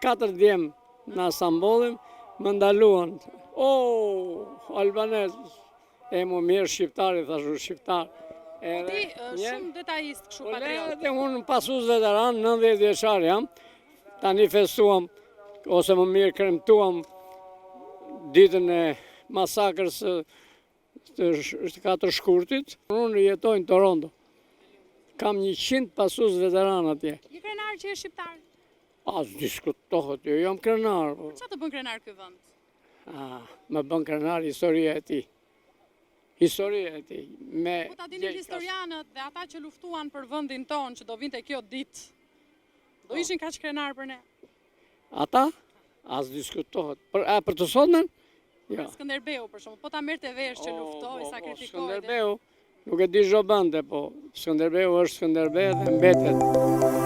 Katër djem na Stambollin, më ndaluan. O, albanez, e më mirë shqiptari, thashë shqiptar. Po ti, shumë detajist kështu po patriot. Po le, unë pasues veteran, 90 vjeçar jam, tani festuam, ose më mirë kremtuam ditën e masakrës të 4 shkurtit. Unë jetoj në Toronto. Kam 100 pasues veteran atje. Je krenar që je shqiptar? As diskutohet, jo, jam krenar. Po. Ça të bën krenar ky vend? Ah, më bën krenar historia e tij. Historia e tij. Me po ta dinin historianët dhe ata që luftuan për vendin tonë që do vinte kjo ditë. Do po. ishin kaq krenar për ne. Ata? As diskutohet. Për, a, për të sotmen? Jo. Skënderbeu, për shembull, po ta merrte vesh që luftoi, po, sakrifikoi. Skënderbeu, nuk e di ç'do bënte, po Skënderbeu është Skënderbe dhe mbetet.